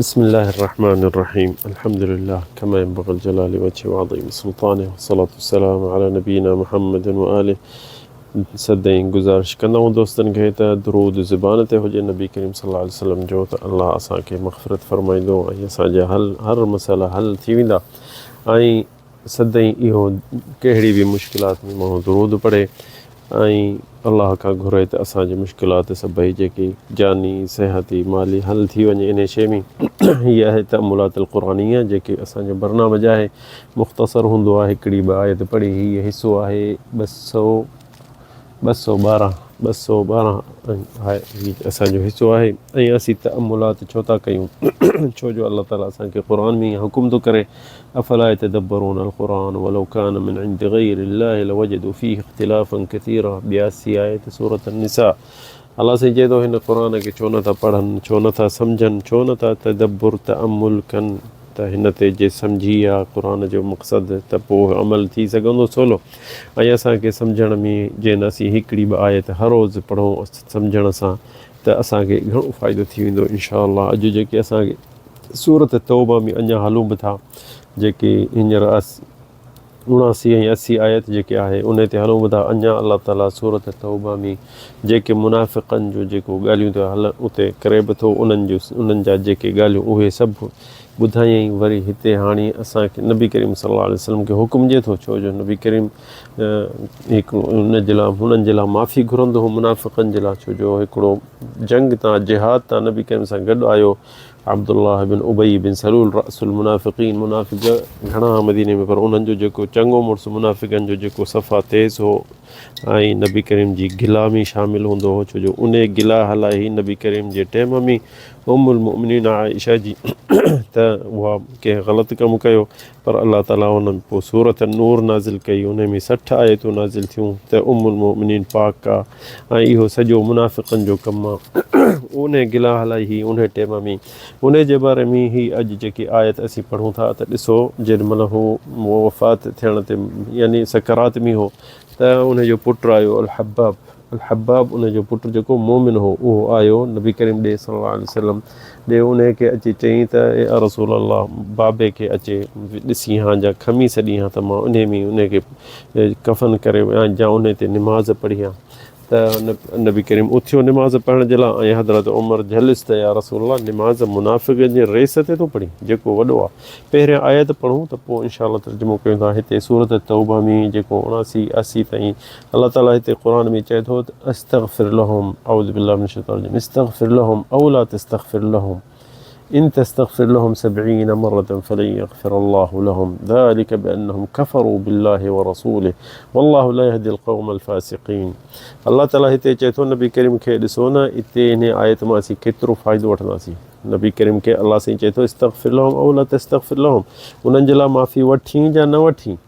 بسم الله الرحمن الرحيم الحمد لله كما ينبغي الجلال وجهه وعظيم سلطانه والصلاة والسلام على نبينا محمد وآله. سدائين گذارش ڪندا آهيون دوستن کي ته درود زبان تي هجي نبي ڪريم صلي الله عليه وسلم جو ته الله اسان کي مغفرت فرمائيندو ۽ اسان جا حل هر مسئلا حل ٿي ويندا ۽ سدائين اهو ڪهڙي به مشڪلات ۾ ماڻهو درود پڙهي ۽ الله کان گهري ته اسان جي مشڪلات سڀئي جيڪي جاني صحتي مالي حل ٿي وڃي انهي شيء ۾ هي آهي تأملات القرآنية جيڪي اسان جو برنامج آهي مختصر هوندو آهي هڪڙي ٻه آيت پڙهي هي حصو آهي 200 212 212 هي اسان جو حصو آهي ۽ اسين تأملات ڇو ٿا ڪيون ڇو جو الله تعالي اسان کي قرآن ۾ حڪم ٿو ڪري افلا يتدبرون القرآن ولو كان من عند غير الله لوجدوا فيه اختلافا كثيرا 82 آيت سورة النساء. الله سائين چئي ٿو هن قرآن کي ڇو نٿا پڙهن، ڇو نٿا سمجهن، ڇو نٿا تدبر تأمل ڪن ته هن تي جي سمجهي ها قرآن جو مقصد ته پوء عمل ٿي سگهندو سولو ۽ اسان کي سمجهڻ ۾ جي اسين هڪڙي ٻه آيت هر روز پڙهون سمجهڻ سان ته اسان کي گهڻو فائدو ٿي ويندو انشاء الله. اڄ جيڪي اسان کي سورة توبه ۾ اڃا هلون به ٿا جيڪي هينئر 79 ۽ 80 آيت جيڪي آهي انهي تي هلون به ٿا اڃا الله تعالي سورة توبه ۾ جيڪي منافقن جو جيڪو ڳالهيون ٿا هلن اتي ڪري به ٿو انهن جو انهن جا جيڪي ڳالهيون اهي سڀ ٻڌايائين وري هتي هاڻي اسان کي نبي ڪريم صلي الله عليه وسلم کي حڪم ڏئي ٿو ڇو جو نبي ڪريم هڪڙو ان جي لاء هنن جي لاء معافي گهرندو هو منافقن جي لاء ڇو جو هڪڙو جنگ تان جهاد تان نبي ڪريم سان گڏ آيو عبدالله بن ابي بن سلول رأس المنافقين، منافق گهڻا ها مديني ۾ پر انهن جو جيڪو چڱو مڙس منافقن جو جيڪو صفا تيز هو ۽ نبي ڪريم جي گلا ۾ شامل هوندو هو ڇو جو انهي گلا هلائي هي نبي ڪريم جي ٽيم ۾ ام المؤمنين عائشه جي ته اها ڪنهن غلط ڪم ڪيو پر الله تعالي ان پوء سورة النور نازل ڪئي انهي ۾ 60 آيتون نازل ٿيون ته ام المؤمنين پاڪ آ ۽ اهو سڄو منافقن جو ڪم آ انهي گلا هلائي هي انهي ٽيم ۾ انهي جي باري ۾ هي اڄ جيڪي آيت اسين پڙهون ٿا ته ڏسو جيڏي مهل هو وفات ٿيڻ تي يعني سڪرات ۾ هو ته انهي جو پٽ آيو الحباب الحباب ان جو پٽ جيڪو مؤمن هو اهو آيو نبي ڪريم ڏي صلي الله عليه وسلم ڏي انهي کي اچي چيائين ته اي رسول الله بابي کي اچي ڏسين ها جا خميس ڏين ها ته مان انهي ۾ انهي کي ڪفن ڪري يا انهي تي نماز پڙهي ها ته نبي ڪريم اٿيو نماز پڙهڻ جي لاء ۽ حضرت عمر جهليس ته يا رسول الله نماز منافق جي ريس تي ٿو پڙهين جيڪو وڏو آ پهريان آيت پڙهون ته پوء انشاء الله ترجمو ڪيون ٿا هتي سورة توبه ۾ جيڪو 79 80 تائين الله تعالي هتي قرآن ۾ چئي ٿو ته استغفر لهم اعوذ بالله من الشيطان الرجيم استغفر لهم او لا تستغفر لهم ان تستغفر لهم سبعين مرة فلن يغفر الله لهم ذلك بأنهم كفروا بالله ورسوله والله لا يهدي القوم الفاسقين. الله تعالي هتي چئي ٿو نبي ڪريم کي ڏسو نه اتي انهي آيت مان اسين ڪيترو فائدو وٺنداسين نبي ڪريم کي الله سائين چئي ٿو استغفر لهم او لا تستغفر لهم انهن جي لاء معافي وٺين يا نه وٺين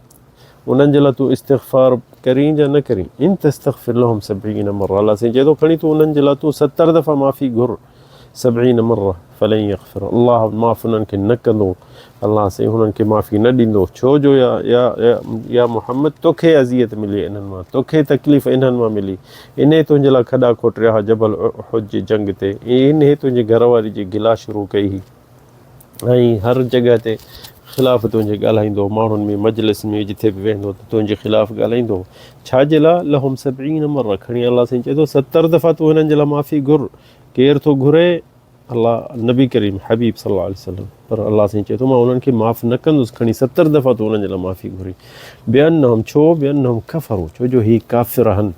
انهن جي لاء تون استغفار ڪرين يا نه ڪرين، ان تستغفر لهم سبعين مره الله سائين چئي ٿو کڻي تون انهن جي لاء تون 70 دفعا معافي گهر سبعين مره فلن يغفر الله معاف انهن کي نه ڪندو الله سائين انهن کي معافي نه ڏيندو ڇو جو يا يا يا محمد توکي اذيت ملي انهن مان توکي تڪليف انهن مان ملي انهي تنهنجي لاء کڏا کوٽريا ها جبل احد جي جنگ تي انهي تنهنجي گهر واري جي گلا شروع ڪئي هئي ۽ هر جڳهه تي خلاف تنهنجي ڳالهائيندو هو، ماڻهن ۾ مجلس ۾ جٿي به ويهندو ته تنهنجي خلاف ڳالهائيندو هو، ڇا جي لاء؟ لهم سبعين مره، کڻي الله سائين چئي ٿو 70 دفعا تون هنن جي لاء معافي گهر، ڪير ٿو گهري؟ الله نبي ڪريم حبيب صلي الله عليه وسلم، پر الله سائين چئي ٿو مان انهن کي معاف نه ڪندس، کڻي 70 دفعا تون انهن جي لاء معافي گهرين، بأنهم ڇو؟ بأنهم ڪفروا ڇو جو هي ڪافر آهن.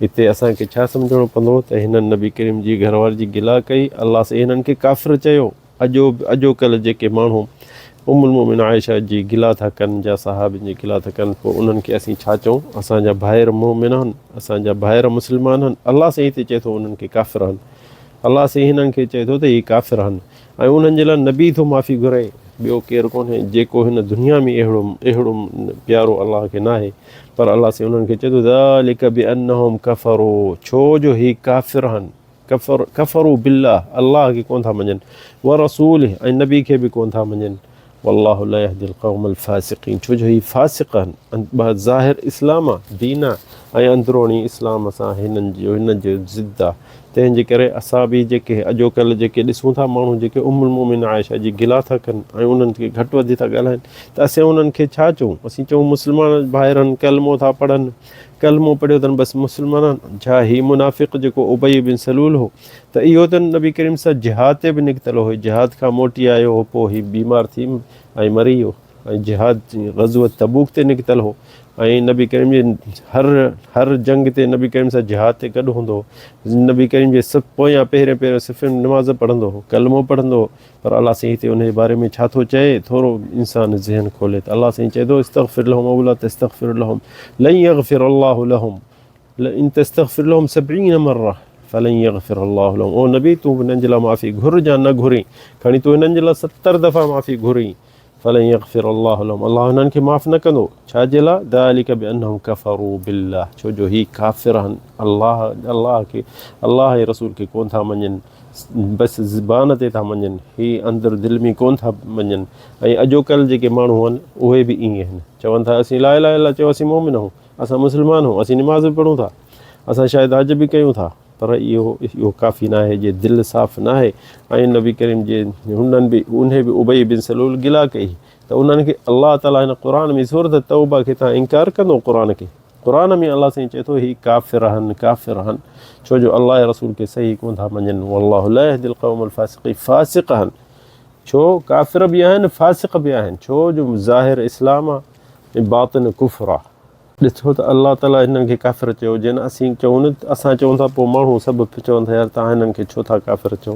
هتي اسان کي ڇا سمجهڻو پوندو ته هنن نبي ڪريم جي گهر واري جي گلا ڪئي، الله سائين هنن کي ڪافر چيو. اڄو اڄوڪلهه جيڪي ماڻهو ام المومن عائشه جي گلا ٿا ڪن جا صحابين جي گلا ٿا ڪن پوء انهن کي اسين ڇا چئون؟ اسان جا ڀائر مومن آهن، اسان جا ڀائر مسلمان آهن، الله سائين هتي چئي ٿو انهن کي ڪافر آهن. الله سائين هنن کي چئي ٿو ته هي ڪافر آهن ۽ انهن جي لاء نبي ٿو معافي گهري، ٻيو ڪير ڪونهي جيڪو هن دنيا ۾ اهڙو اهڙو پيارو الله کي ناهي پر الله سائين انهن کي چئي ٿو ذلڪ بانهم ڪفروا ڇو جو هي ڪافر آهن ڪفر ڪفروا بالله الله کي ڪونه ٿا مڃن ورسوله ۽ نبي کي به ڪونه ٿا مڃن والله لا يهدي القوم الفاسقين ڇو جو هي فاسق آهن ظاهر اسلام آ دين آ ۽ اندروني اسلام سان هنن جو هنن جو ضد آ. تنهن جي ڪري اسان به جيڪي اڄوڪلهه جيڪي ڏسون ٿا ماڻهو جيڪي ام المومنين عائشه جي گلا ٿا ڪن ۽ انهن کي گهٽ وڌ ٿا ڳالهائن ته اسين انهن کي ڇا چئون؟ اسين چئون مسلمان ڀائر آهن ڪلمو ٿا پڙهن ڪلمو پڙهيو اٿن بس مسلمان آهن ڇا هي منافق جيڪو ابي بن سلول هو ته اهو ته نبي ڪريم سان جهاد تي به نڪتل هو جهاد کان موٽي آيو هو پوء هي بيمار ٿي ۽ مري ويو ۽ جهاد غزوه تبوڪ تي نڪتل هو ۽ نبي ڪريم جي هر هر جنگ تي نبي ڪريم سان جهاد تي گڏ هوندو هو نبي ڪريم جي سڀ پويان پهرين پهرين صفن نماز پڙهندو هو ڪلمو پڙهندو هو پر الله سائين هتي ان جي باري ۾ ڇا ٿو چئي ٿورو انسان ذهن کولي ته الله سائين چئي ٿو استغفر لهم او لا تستغفر لهم لن يغفر الله لهم ان تستغفر لهم سبعين مره فلن يغفر الله لهم او نبي تون هنن جي لاء معافي گهر جا نه گهرين کڻي تون هنن جي لاء 70 دفعا معافي گهرين فلن يغفر الله لهم الله هنن کي معاف نه ڪندو ڇا جي لاء ذلك بانهم كفروا بالله ڇو جو هي ڪافر آهن الله الله کي الله ۽ رسول کي ڪون ٿا مڃن بس زبان تي ٿا مڃن هي اندر دل ۾ ڪون ٿا مڃن ۽ اڄوڪل جيڪي ماڻهو آهن اهي به ائين آهن چون ٿا اسين لا اله الا الله چيو اسين مومن آهيون اسان مسلمان آهيون اسين نماز به پڙهون ٿا اسان شايد حج به ڪيون ٿا پر اهو اهو ڪافي ناهي جي دل صاف ناهي ۽ نبي ڪريم جي هنن به انهي به ابي بن سلول گلا ڪئي ته انهن کي الله تعالي هن قرآن ۾ سورت توبه کي تان انڪار ڪندو قرآن کي قرآن ۾ الله سائين چئي ٿو هي ڪافر آهن ڪافر آهن ڇو جو الله رسول کي صحيح ڪون ٿا مڃن والله لا يهدي القوم الفاسقين فاسق آهن ڇو ڪافر به آهن فاسق به آهن ڇو جو ظاهر اسلام آ باطن ڪفر آ ڏسو ته الله تعاليٰ هنن کي ڪافر چيو جنھن اسين چئون نه اسان چئون ٿا پوء ماڻهو سڀ چون ٿا يار توهان هنن کي ڇو ٿا ڪافر چئو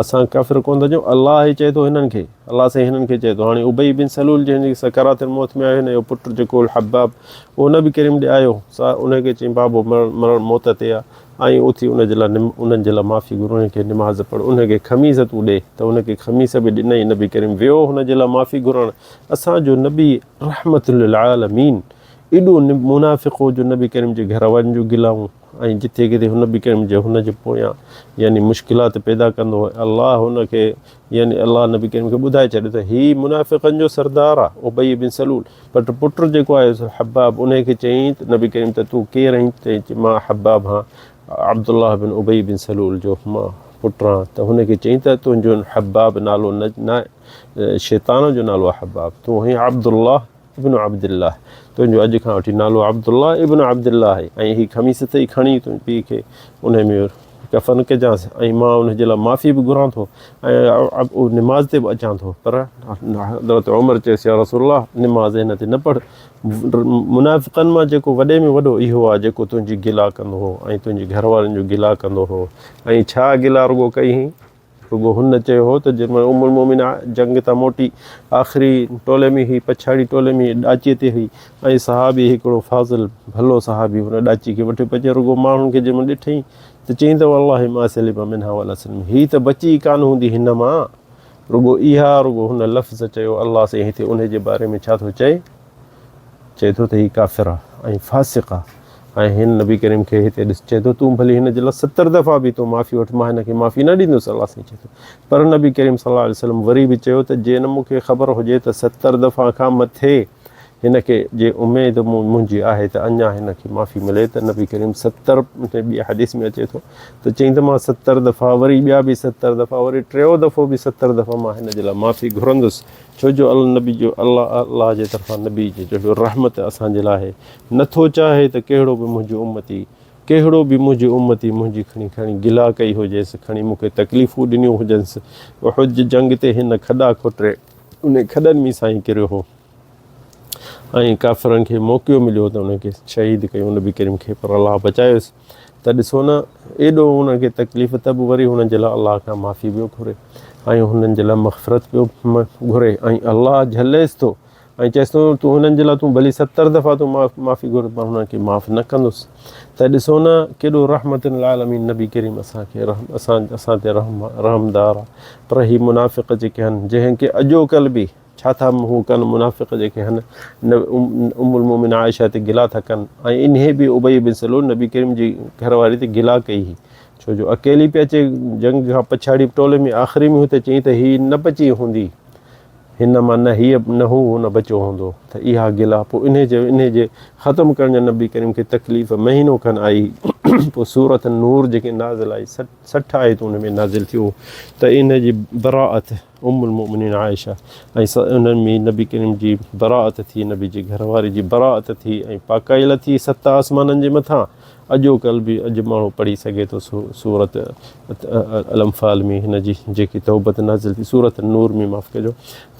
اسان ڪافر ڪونه ٿا چئون الله ئي چئي ٿو هنن کي الله سائين هنن کي چئي ٿو هاڻي ابي بن سلول جنهن جي سڪرات الموت ۾ آيو هن جو پٽ جيڪو الحباب اهو نبي ڪريم ڏي آيو سا ان کي چئين بابو مرڻ مرڻ موت تي آ ۽ اٿي ان جي لاء انهن جي لاء معافي گهر انهن کي نماز پڙهه ان کي خميس تون ڏي ته ان کي خميس به ڏنائين نبي ڪريم ويو هن جي لاء معافي گهرڻ اسان جو نبي رحمت للعالمين ايڏو منافق هو جو نبي ڪريم جي گهر وارن جون گلائون ۽ جٿي ڪٿي هن نبي ڪريم جي هن جي پويان يعني مشڪلات پيدا ڪندو هو الله هن کي يعني الله نبي ڪريم کي ٻڌائي ڇڏيو ته هي منافقن جو سردار آ ابي بن سلول پٽ پٽ جيڪو آهي حباب ان کي چيائين ته نبي ڪريم ته تون ڪير آهين چيائين مان حباب هان عبدالله بن ابي بن سلول جو مان پٽ آهان ته هن کي چيائين ته تنهنجو حباب نالو نه شيطان جو نالو آهي حباب تون آهين عبدالله ابن عبدالله تنهنجو اڄ کان وٺي نالو عبدالله ابن عبدالله آهي ۽ هي خميس اٿئي کڻي تنهنجي پيء کي انهي ۾ ڪفن ڪجانس ۽ مان ان جي لاء معافي به گهران ٿو ۽ نماز تي به اچان ٿو پر حضرت عمر چيس يا رسول الله نماز هن تي نه پڙهه منافقن مان جيڪو وڏي ۾ وڏو اهو آهي جيڪو تنهنجي گلا ڪندو هو ۽ تنهنجي گهر وارن جو گلا ڪندو هو ۽ ڇا گلا رڳو ڪئي هئي رڳو هن چيو هو ته جنهن مهل ام المومنين جنگ تان موٽي آخري ٽولي ۾ هئي، پڇاڙي ٽولي ۾ ڏاچيء تي هئي ۽ صحابي هڪڙو فاضل ڀلو صحابي هن ڏاچي کي وٺيو پئي اچي رڳو ماڻهن کي جنهن مهل ڏٺئين ته چيائين ته والله ما سلم منها ولا سلم هي ته بچي ئي ڪانه هوندي هن مان رڳو اها رڳو هن لفظ چيو الله سائين هتي انهي جي باري ۾ ڇا ٿو چئي؟ چئي ٿو ته هي ڪافر آ ۽ فاسق آ ۽ هن نبي ڪريم کي هتي ڏس چئي ٿو تون ڀلي هن جي لاء 70 دفعا به تون معافي وٺ مان هن کي معافي نه ڏيندس الله سائين چئي ٿو پر نبي ڪريم صلي الله عليه وسلم وري به چيو ته جي نه مون کي خبر هجي ته 70 دفعا کان مٿي هن کي جي اميد منهنجي آهي ته اڃا هن کي معافي ملي ته نبي ڪريم 70 ٻي حديث ۾ اچي ٿو ته چئين ته مان 70 دفعا وري ٻيا به 70 دفعا وري ٽيو دفعو به 70 دفعا مان هن جي لاء معافي گهرندس ڇو جو النبي جو الله الله جي طرفان نبي جي جو رحمت اسان جي لاء آهي نٿو چاهي ته ڪهڙو به منهنجو امتي ڪهڙو به منهنجو امتي منهنجي کڻي کڻي گلا ڪئي هجيس کڻي مون کي تڪليفون ڏنيون هجنس احد جي جنگ تي هن کڏا کوٽي ان کڏن ۾ سائين ڪريو هو ۽ ڪافرن کي موقعو مليو ته ان کي شهيد ڪيو نبي ڪريم کي پر الله بچايس ته ڏسو نه ايڏو انهن کي تڪليف ته به وري هنن جي لاء الله کان معافي پيو گهري ۽ هنن جي لاء مغفرت پيو گهري ۽ الله جهليس ٿو ۽ چيس ٿو تون هنن جي لاء تون ڀلي 70 دفعا تون معافي گهر مان هنن کي معاف نه ڪندس ته ڏسو نه ڪيڏو رحمت للعالمين نبي ڪريم اسان کي رحم اسان اسان تي رحم رحمدار پر هي منافق جيڪي آهن جنهن کي اڄوڪل به ڇا ٿا هو ڪن منافق جيڪي هن ام المومن عائشه تي گلا ٿا ڪن ۽ انهي به ابي بن سلول نبي ڪريم جي گهر واري تي گلا ڪئي هئي ڇو جو اڪيلي پئي اچي جنگ کان پڇاڙي ٽولي ۾ آخري ۾ هئي ته چيائين ته هي نه بچي هوندي هن مان نه هيء نه هو نه بچيو هوندو ته اها گلا پوء انهي جي انهي جي ختم ڪرڻ جا نبي ڪريم کي تڪليف مهينو کن آئي. پوء سورة النور جيڪي نازل آئي 60 آيتون ان ۾ نازل ٿيو ته ان جي براءت ام المؤمنين عائشه ۽ انهن ۾ نبي ڪريم جي براءت ٿي، نبي جي گهر واري جي براءت ٿي ۽ پاڪائي لٿي ست آسمانن جي مٿان. اڄوڪل به اڄ ماڻهو پڙهي سگهي ٿو سورة الانفال ۾ هن جي جيڪي توبت نازل ٿي سورة النور ۾ معاف ڪجو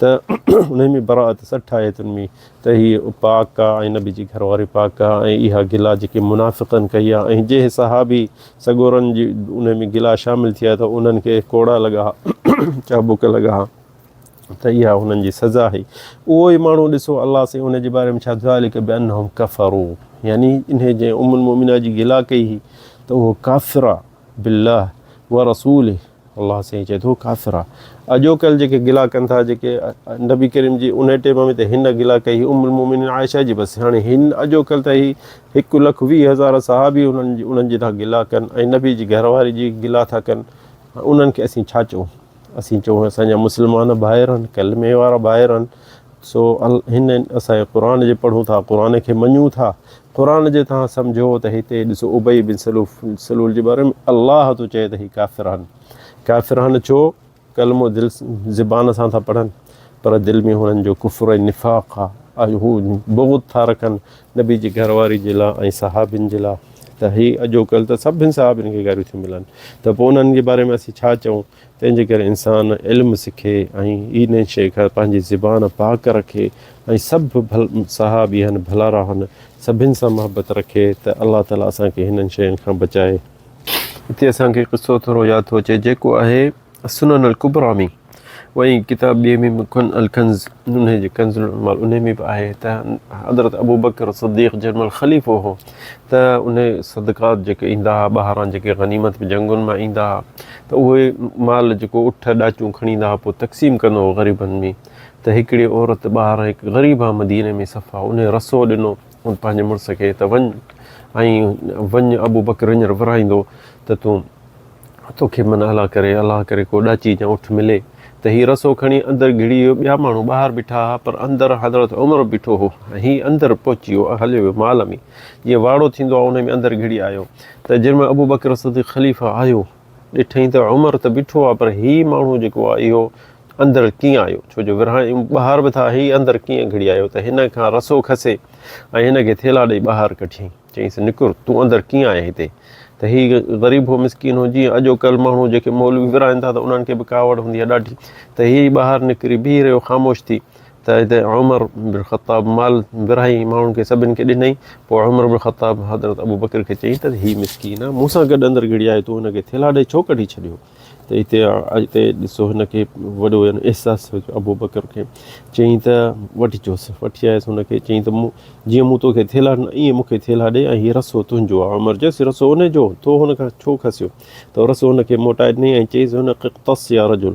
ته انهي ۾ براءت 60 آيتن ۾ ته هي پاڪ آ ۽ نبي جي گهر واري پاڪ آ ۽ اها گلا جيڪي منافقن ڪئي آ ۽ جنهن صحابي سڳورن جي انهي ۾ گلا شامل ٿي آ ته انهن کي ڪوڙا لڳا چابڪ لڳا ته اها انهن جي سزا هئي. اهو ئي ماڻهو ڏسو الله سائين ان جي باري ۾ ڇا ذلڪ بانهم ڪفروا يعني انهي جنهن ام المؤمنين جي گلا ڪئي هئي ته اهو ڪافر آ بالله ورسوله الله سائين چئي ٿو ڪافر آ. اڄوڪل جيڪي گلا ڪن ٿا جيڪي نبي ڪريم جي انهي ٽيم ۾ ته هن گلا ڪئي هئي ام المؤمنين عائشه جي بس هاڻي هن اڄوڪل ته هي 1,20,000 صحابي انهن جي ٿا گلا ڪن ۽ نبي جي گهر واري جي گلا ٿا ڪن انهن کي اسين ڇا چئون؟ اسين چئون اسان جا مسلمان ڀائر آهن ڪلمي وارا ڀائر آهن سو هن اسان قرآن جي پڙهون ٿا قرآن کي مڃون ٿا قرآن جي تان سمجهو ته هتي ڏسو ابي بن سلوف سلول جي باري ۾ الله ٿو چئي ته هي ڪافر آهن ڪافر آهن ڇو ڪلمو دل زبان سان ٿا پڙهن پر دل ۾ هنن جو ڪفر ۽ نفاق آ هو بغض ٿا رکن نبي جي گهر واري جي لاء ۽ صحابين جي لاء ته هي اڄوڪل ته سڀن صحابين کي گاريون ٿيون ملن ته پوء انهن جي باري ۾ اسين ڇا چئون تنهن جي ڪري انسان علم سکي ۽ انهي شيء کان پنهنجي زبان پاڪ رکي ۽ سڀ ڀل صحابي هن ڀلارا هن سڀن سان محبت رکي ته الله تعالي اسان کي هنن شين کان بچائي. هتي اسان کي قصو ٿورو ياد ٿو اچي جيڪو آهي السنن الڪبريٰ ۾ ۽ ڪتاب ٻئي ۾ به الڪنز انهي جي ڪنز العمال انهي ۾ به آهي ته حضرت ابوبڪر صديق جنهن مهل خليفو هو ته انهي صدقات جيڪي ايندا هئا ٻاهران جيڪي غنيمت به جنگن مان ايندا هئا ته اهي مال جيڪو اٺ ڏاچون کڻي ايندا هئا پوء تقسيم ڪندو هو غريبن ۾ ته هڪڙي عورت ٻاهران هڪ غريب آ مديني ۾ صفا انهي رسو ڏنو ان پنهنجي مڙس کي ته وڃ ۽ وڃ ابوبڪر هينئر ورهائيندو ته تون توکي من الله ڪري الله ڪري ڪو ڏاچي يا اٺ ملي ته هي رسو کڻي اندر گهڙي ويو. ٻيا ماڻهو ٻاهر بيٺا ها پر اندر حضرت عمر بيٺو هو ۽ هي اندر پهچي ويو ۽ هليو ويو مال ۾ جيئن واڙو ٿيندو آهي انهي ۾ اندر گهڙي آيو ته جنهن مهل ابوبڪر صديق خليفه آيو ڏٺائين ته عمر ته بيٺو آهي پر هي ماڻهو جيڪو آهي اهو اندر ڪيئن آيو ڇو جو ورهائي ٻاهر به ٿا هي اندر ڪيئن گهڙي آيو ته هن کان رسو کسي ۽ هن کي ٿيلها ڏئي ٻاهر ڪڍيائين. چيائينس، نڪر، تون اندر ڪيئن آئين هتي؟ ته هي غريب هو، مسڪين هو، جيئن اڄو ڪلهه ماڻهو جيڪي مولوي ورهائين ٿا ته انهن کي به ڪاوڙ هوندي آهي ڏاڍي، ته هي ٻاهر نڪري بيهي رهيو خاموش ٿي، ته هتي عمر بن خطاب مال ورهائي ماڻهن کي سڀن کي ڏنائين، پوء عمر بن خطاب حضرت ابوبڪر کي چيائين ته هي مسڪين آهي، مون سان گڏ اندر گهڙي آيو، تون هن کي ٿيلها ڏئي ڇو ڪڍي ڇڏيو؟ ته هتي هتي ڏسو هن کي وڏو يعني احساس ٿيو ابوبڪر کي، چيائين ته وٺي اچوس، وٺي آيس هن کي، چيائين ته مون جيئن مون توکي ٿيلها ڏنا ائين مون کي ٿيلها ڏي ۽ هي رسو تنهنجو آهي. عمر چيس، رسو انهي جو، تو هن کان ڇو کسيو؟ ته رسو هن کي موٽائي ڏنائين ۽ چيس، هن اقتص يا رجل،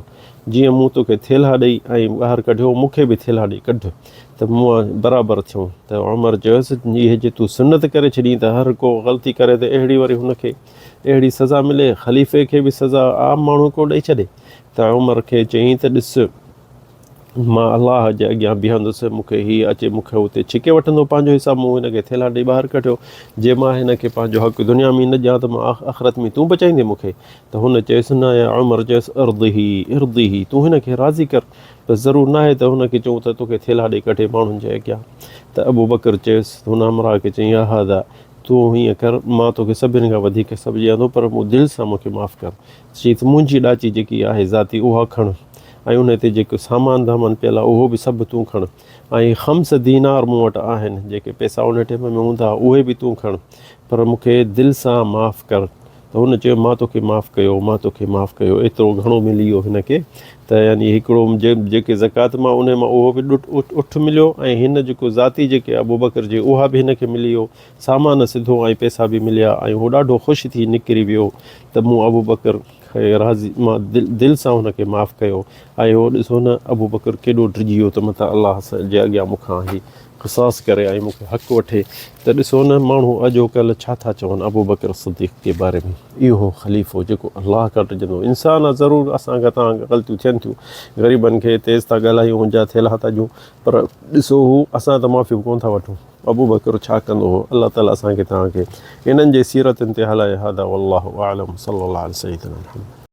جيئن مون توکي ٿيلها ڏئي ۽ ٻاهر ڪڍيو، مون کي به ٿيلها ڏئي ڪڍ ته مون برابر ٿيون. ته عمر چيس، اهي جي تون سنت ڪري ڇڏين ته هر ڪو غلطي ڪري ته اهڙي وري هن کي اهڙي سزا ملي، خليفي کي به سزا عام ماڻهو ڪو ڏئي ڇڏي؟ ته عمر کي چيائين ته ڏس! مان الله جي اڳيان بيهندس، مون کي هي اچي مون کي اتي ڇڪي وٺندو، پنهنجو حساب مون هن کي ٿيلها ڏئي ٻاهر ڪڍيو، جي مان هن کي پنهنجو حق دنيا ۾ نه ڏيان ته مان آخرت ۾ تون بچائيندين مون کي؟ ته هن چيس، نه يا عمر چيس، ارضه، ارضه، تون هن کي راضي ڪر، بس ضرور ناهي ته هن کي چئون ته توکي ٿيلها ڏئي ڪڍي ماڻهن جي اڳيان. ته ابوبڪر چيس، هن همراهه کي چيائين، يا هذا، تون هيئن ڪر، مان توکي سڀني کان وڌيڪ سڀ ڏيان ٿو، پر مون دل سان مون کي معاف ڪر. چيس، منهنجي ڏاچي جيڪي آهي ذاتي اها کڻ ۽ ان تي جيڪو سامان دامان پيل آهي اهو به سڀ تون کڻ ۽ خمس دينار مون وٽ آهن جيڪي پئسا ان ٽيم ۾ هوندا هئا اهي به تون کڻ پر مون کي دل سان معاف ڪر ته هن چيو مان توکي معاف ڪيو مان توکي معاف ڪيو ايترو گهڻو ملي ويو هن کي ته يعني هڪڙو جيڪي زڪوات مان ان مان اهو به اٺ مليو ۽ هن جيڪو ذاتي جيڪي ابوبڪر جي اها به هن کي ملي ويو سامان سڌو ۽ پئسا به مليا ۽ هو ڏاڍو خوش ٿي نڪري ويو ته مون ابوبڪر کي راضي مان دل سان هن کي معاف ڪيو ۽ هو ڏسو نه ابوبڪر ڪيڏو ڊڄي ويو ته متان الله جي اڳيان مون کان هي قصاص ڪري ۽ مون کي حق وٺي ته ڏسو نه ماڻهو اڄوڪلهه ڇا ٿا چون ابوبڪر صديق جي باري ۾ اهو هو خليفو جيڪو الله کان ڊڄندو هو انسان آ ضرور اسان کان توهان کان غلطيون ٿين ٿيون غريبن کي تيز ٿا ڳالهايون جا ٿيلها ٿا ڏيون پر ڏسو هو اسان ته معافيون ڪونه ٿا وٺون. ابوبڪر ڇا ڪندو هو؟ الله تعالي اسان کي توهان کي انهن جي سيرتن تي هلائي هذا والله اعلم صلي الله علي سيدنا محمد.